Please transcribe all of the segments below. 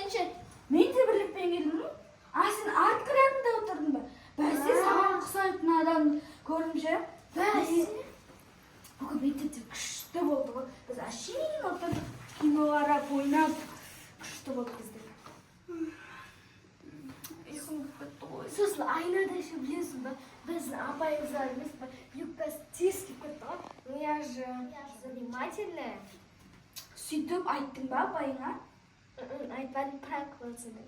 Бірінші. Мен де Бірлікпен келдім ғой. А, сен артқы рядында отырдың ба? Бәсе, саған ұқсайтын адам көрдім ше. Бәсе. Бүгін мектепте күшті болды ғой. Біз әшейін отырдық, кино қарап, ойнап. Күшті болды бізде. Ұйқым келіп кетті ғой. Сосын айнада ше, білесің ба, біздің апайымыз бар емес па, юбкасы тез киіп кетті ғой. Ну я же внимательная. Сөйтіп айттың ба апайыңа? Айтпадым, пранк болсын деп.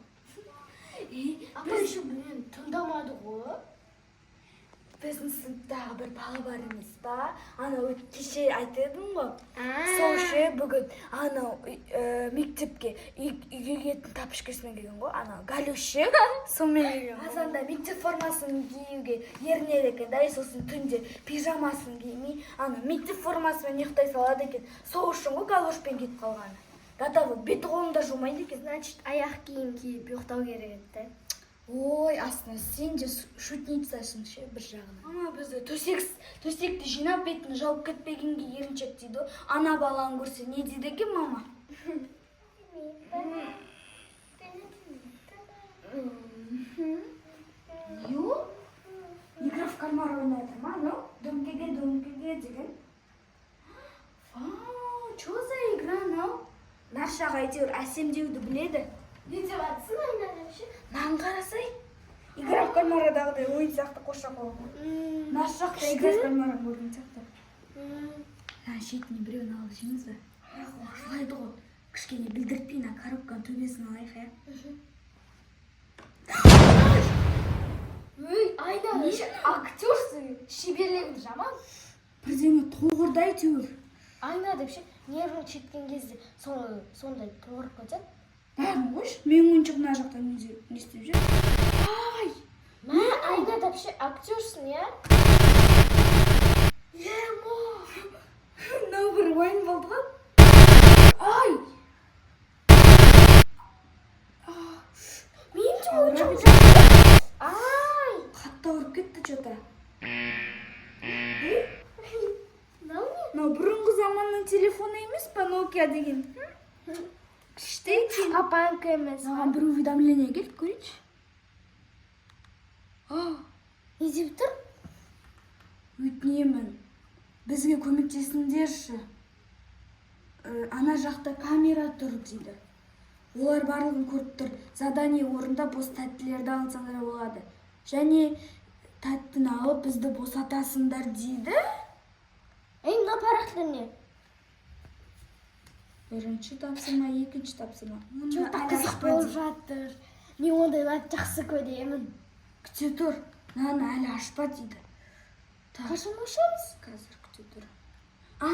И Апай еще мені тыңдамады ғой. Біздің сыныптағы бір бала бар емес па? Анау кеше айтып едім ғой. Сол ше, бүгін анау мектепке үйге киетін тапочкасымен келген ғой, анау галош ше, сонымен келген ғой. Азанда мектеп формасын киюге ерінеді екен да, и сосын түнде пижамасын кимей, ана мектеп формасымен ұйықтай салады екен. Сол үшін ғой галошпен кетіп қалғаны. До того беті қолын да жумайды екен. Значит, аяқ киім киіп ұйықтау керек еді да. Ой, астына, сен де шутницасың ше бір жағынан. Мама бізді төсекті жинап, бетін жауып кетпегенге еріншек дейді ғой. Ана баланы көрсе, не дейді екен мама? Не ол? Игра в кальмар ойнап жатыр ма? Анау дөңкеге дөңкеге деген. Вау, что за игра мынау? Наршаға әйтеуір әсемдеуді біледі. Не деп жатсың, Айнада ше? Мынаны қарасай. Игра в кальмарадағыдай ойын сияқты, қоршақ қойған. Наш жақта игра в кальмара көрген сияқты. Мына шетінен біреуін алып жейміз бе? Бірақ ол жылайды ғой. Кішкене білдіртпей, мына коробканың төбесін алайық, иә. Өй, Айнада ше, актерсің, шеберлігің жаман. Бірдеңе тоғырды әйтеуір. Айна деп ше, нервің жеткен кезде сондай тоғырып кетеді. Бәрін қойшы. Менің ойыншық мына жақта не істеп жүр? Ай! Мә, Айна деп ше, актерсің, иә? Ема! Мынау бір ойын болды ғой. Ай! Менің де ойыншығым. Ай! Қатты ауырып кетті что-то. Мынау не? Мынау бұрынғы заманның телефоны емес па, Nokia деген? Күшті екен. Папанікі емес. Маған бір уведомление келді, көрейінші. А, Не деп тұр? Өтінемін, бізге көмектесіңдерші. Ана жақта камера тұр дейді. Олар барлығын көріп тұр. Задание орындап, осы тәттілерді алсаңдар болады. Және тәттіні алып, бізді босатасыңдар дейді. Ей, мына парақтар не? Бірінші тапсырма, екінші тапсырма. Çok Оны әлі қызық ашпа болып дейді. жатыр. Мен ондайларды жақсы көремін. Күте тұр, мынаны әлі ашпа дейді. Так. Қашан ашамыз? Қазір, күте тұр. А,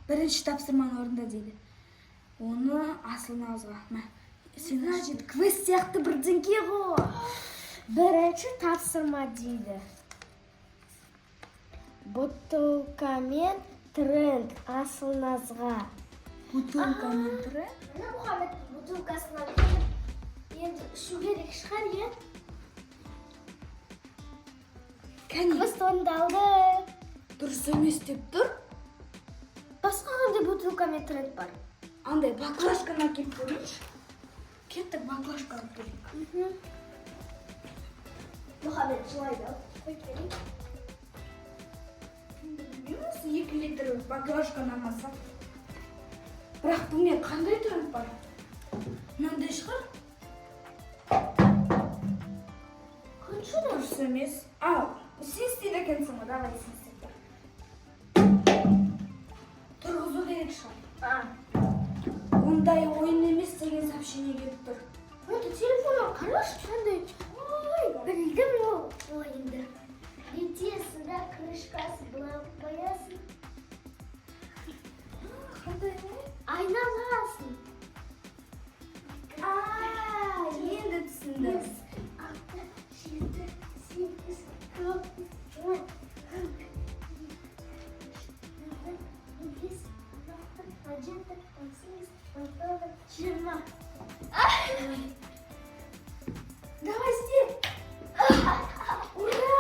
бірінші тапсырманы орында дейді. Оны Асылназға. Мә, сен мына жерде квест сияқты бірдеңке ғой. Бірінші тапсырма дейді. Бутылкамен тренд Асылназға. Бутылкамен тренд. Мына Мұхаммед бутылкасын алып келіп, енді ішу керек шығар, иә? Кәне, Квест орындалды. Дұрыс емес деп тұр. Басқа қандай бутылкамен тренд бар? Андай баклажканы әкеліп көрейінші. Кеттік, баклажка алып келейік. Мұхаммед жылайды. Қойып берейін. Білмеймін, осы 2 литр баклажканы алмасақ. Бірақ бұнымен қандай тренд бар? Мынандай шығар. Қанша? Дұрыс емес. Ал, сен істейді екенсің ғой, давай сен істеп көр. Тұрғызу керек шығар. А, Ондай ойын емес деген сообщение келіп тұр. Онда телефоннан қарашы қандай. Ой, білдім ол ойынды. Бүйтесің да, крышкасы былай қоясың. Қандай ойын? Айналасың. А, енді түсіндім. Бес, алты, жеті, сегіз, тоғыз, он, он екі, үш, төрт, он бес, он алты, 17, 18, 19, 20. Давай істе. Ура!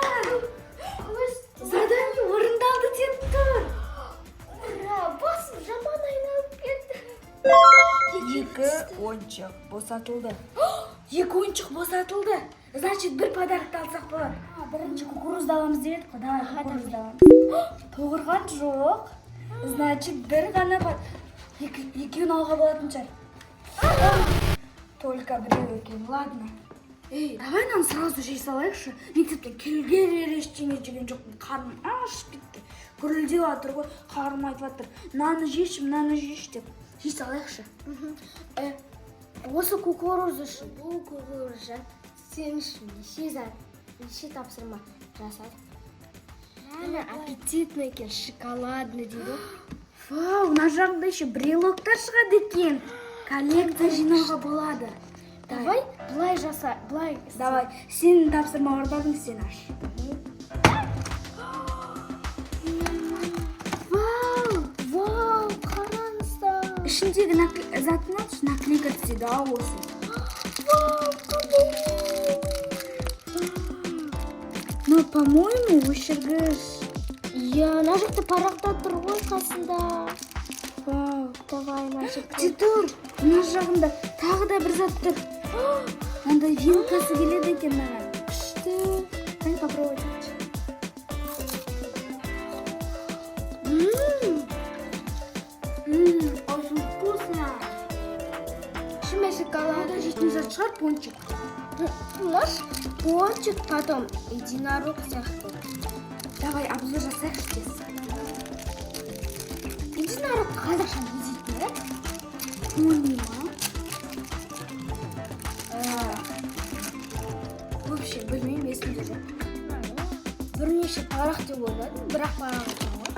Задание орындалды деп тұр. Ура! Басым жаман айналып кетті. Екі ойыншық босатылды. Екі ойыншық босатылды. Значит, бір подарок ты алсақ болады. Бірінші кукурузды аламыз деп едік қой. Давай кукурузды аламыз. Тоғырған жоқ. Значит, бір ғана екеуін алуға болатын шығар. Только біреу екен. Ладно. Ей, давай мынаны сразу жей салайықшы. Мектептен келгелі бері ештеңе жеген жоқпын. Қарным ашып кетті. Гүрілдеп жатыр ғой, қарным айтып жатыр. Мынаны жеші, мынаны жеші деп. Жей салайықшы. Осы кукуруз үшін, бұл кукуруз сен үшін неше зат, неше тапсырма жасадық. Міне, аппетитный екен, шоколадный дейді. Вау, мына жағында еще брелоктар шығады екен. Коллекция жинауға болады. Давай былай жаса, былай істе. Давай, сен тапсырма орындадың, сен аш. Вау, вау, қараңыздар. Ішіндегі затын алшы, наклейка түседі ау осы. Вау, қандай. Но, по-моему, өшіргіш. Иә, мына жақта парақта тұр ғой қасында. Вау. Давай мына жақта. Күте тұр, мына жағында тағы да бір зат тұр. Мынандай вилкасы келеді екен маған. Күшті. Қане, попробовать етші. Очень вкусно. Ішіме шоколад. Бұл да жейтін зат шығар, пончик. Можешь пончик, потом единорог сияқты. Давай обзор жасайықшы тез. Единорог қазақша не дейтін еді? Пони ма? Вообще, білмеймін, есімде жоқ. Бірнеше парақ деп ойладым, бірақ парақ екен ғой.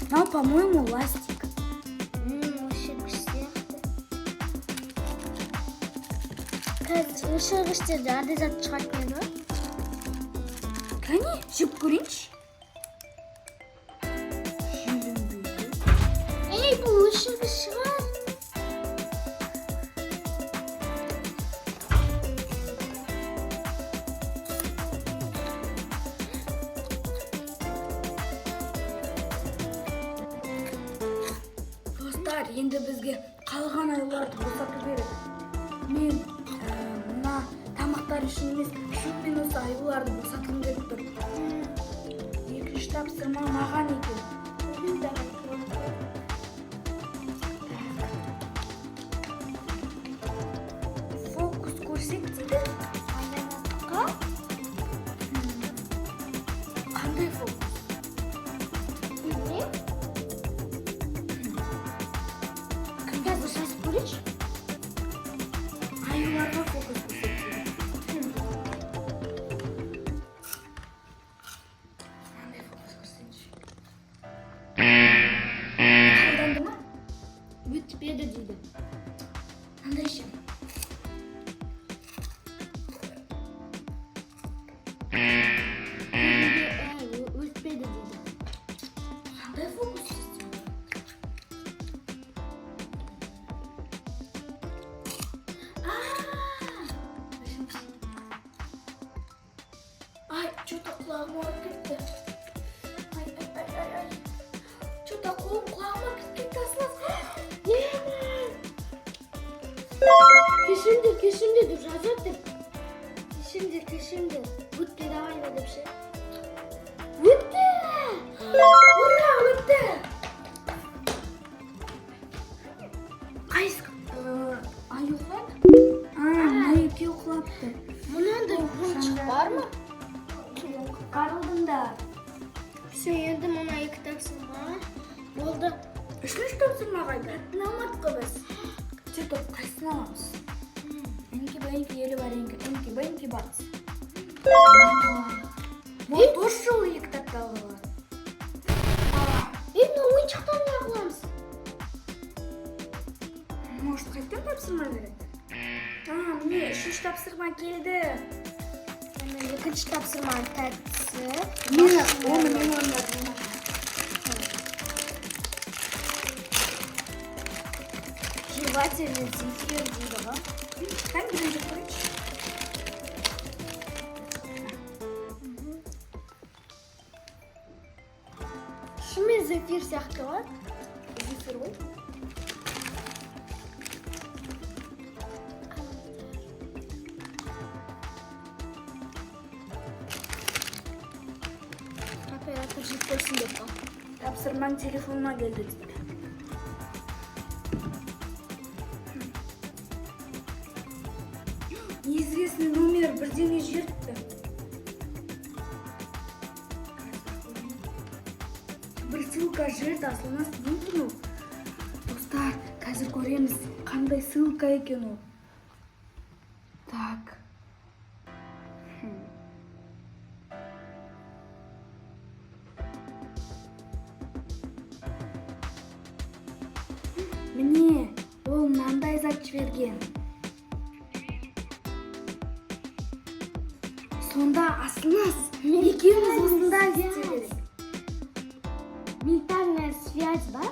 Мынау, по-моему, ластик. Өшіргіш сияқты. Қазір өшіргіштерде андай зат шығатын еді ғой. Кәне, жеп көрейінші. Желінбейді. Ей, бұл өшіргіш шығар. Достар, енді бізге қалған аюларды босату керек. Мен мына тамақтар үшін емес, шынымен осы аюларды босатқым келіп тұр. Екінші тапсырма маған екен. Давай. Так. Фокус көрсет дейді. Аянатқа. Қандай фокус? Білмеймін. Қазір жазып көрейінші. Аюларға фокус көрсет дейді. Қандай фокус көрсетші? Қабылданды ма? Өтпеді дейді. Қандай ше? Өтпеді дейді. Қандай фокус істейді? А! Ай, что-то құлағым ауырып кетті. Ай, ай, ай, ай, ай. Что-то қолым құлағыма кіріп кетті, Асылас. Кешіріңдер, кешіріңдер деп жазады деп. Кешіріңдер, кешіріңдер. Өтпеді ағайда деп ше. Өтті! Ура, өтті! Қайсы аю құлады? А, мына екеуі құлапты. Мынандай ойыншық бар ма? Құтқарылдыңдар. Все, енді мына екі тапсырма болды. Үшінші тапсырма қайда? Алмадық қой біз. Сөйтіп қайсысын аламыз? Энки бенки елі вареньки, энки бенки бац. Бұл осы жолы екі кітапты алуға болады. Ей, мына ойыншықтан не қыламыз? Может, қайтадан тапсырма береді? А, міне, үшінші тапсырма келді. Мына екінші тапсырманың тәттісі. Мен оны мен орындадым. Жевательный зефир дейді ғой. Кәне, біреуін жеп көрейінші. Шынымен зефир сияқты ғой. Зефир ғой. Көрсін деп па. Тапсырмаң телефоныма келді дейді. Неизвестный номер бірдеңе жіберіпті. Бір ссылка жіберді, Асылназ, не екен ол? Достар, қазір көреміз, қандай ссылка екен ол. Так. Міне, ол мынандай зат жіберген. Сонда, Асылназ, екеуміз осындай істеу керек. Ментальная связь ба?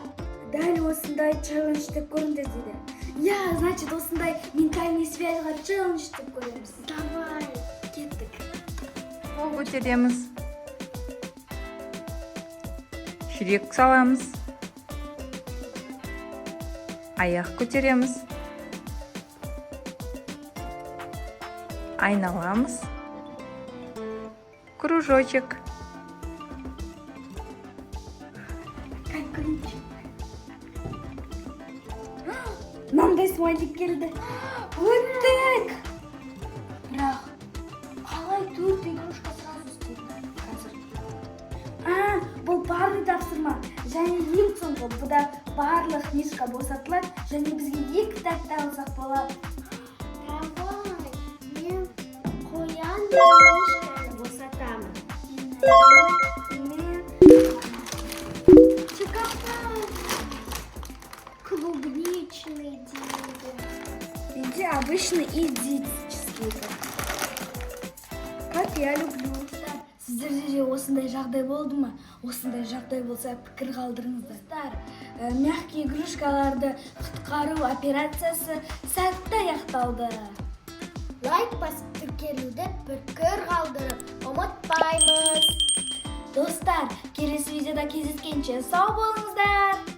Дәл осындай челлендж деп көріңдер дейді. Иә, значит, осындай ментальный связь ға челлендж деп көреміз. Давай. Кеттік. Қол көтереміз, жүрек саламыз, аяқ көтереміз, айналамыз, кружочек. Как көрейінші. Мынандай смайлик келді. Өттік. Бірақ қалай төрт игрушка сразу істеді қазір? А, бұл парный тапсырма және ең соңғы. Бұда барлық мишка босатылады және бізге екі тәтті алсақ болады. Давай. Мен қоян мен мишканы босатамын. Мен Чокопай. Клубничный дейді. Менде обычный и диетический. Как я люблю. Сіздерде де осындай жағдай болды ма? Осындай жағдай болса, пікір қалдырыңыздар. Достар, мягкий игрушкаларды құтқару операциясы сәтті аяқталды. Лайк басып, тіркелуді, пікір қалдырып ұмытпаймыз. Достар, келесі видеода кездескенше сау болыңыздар.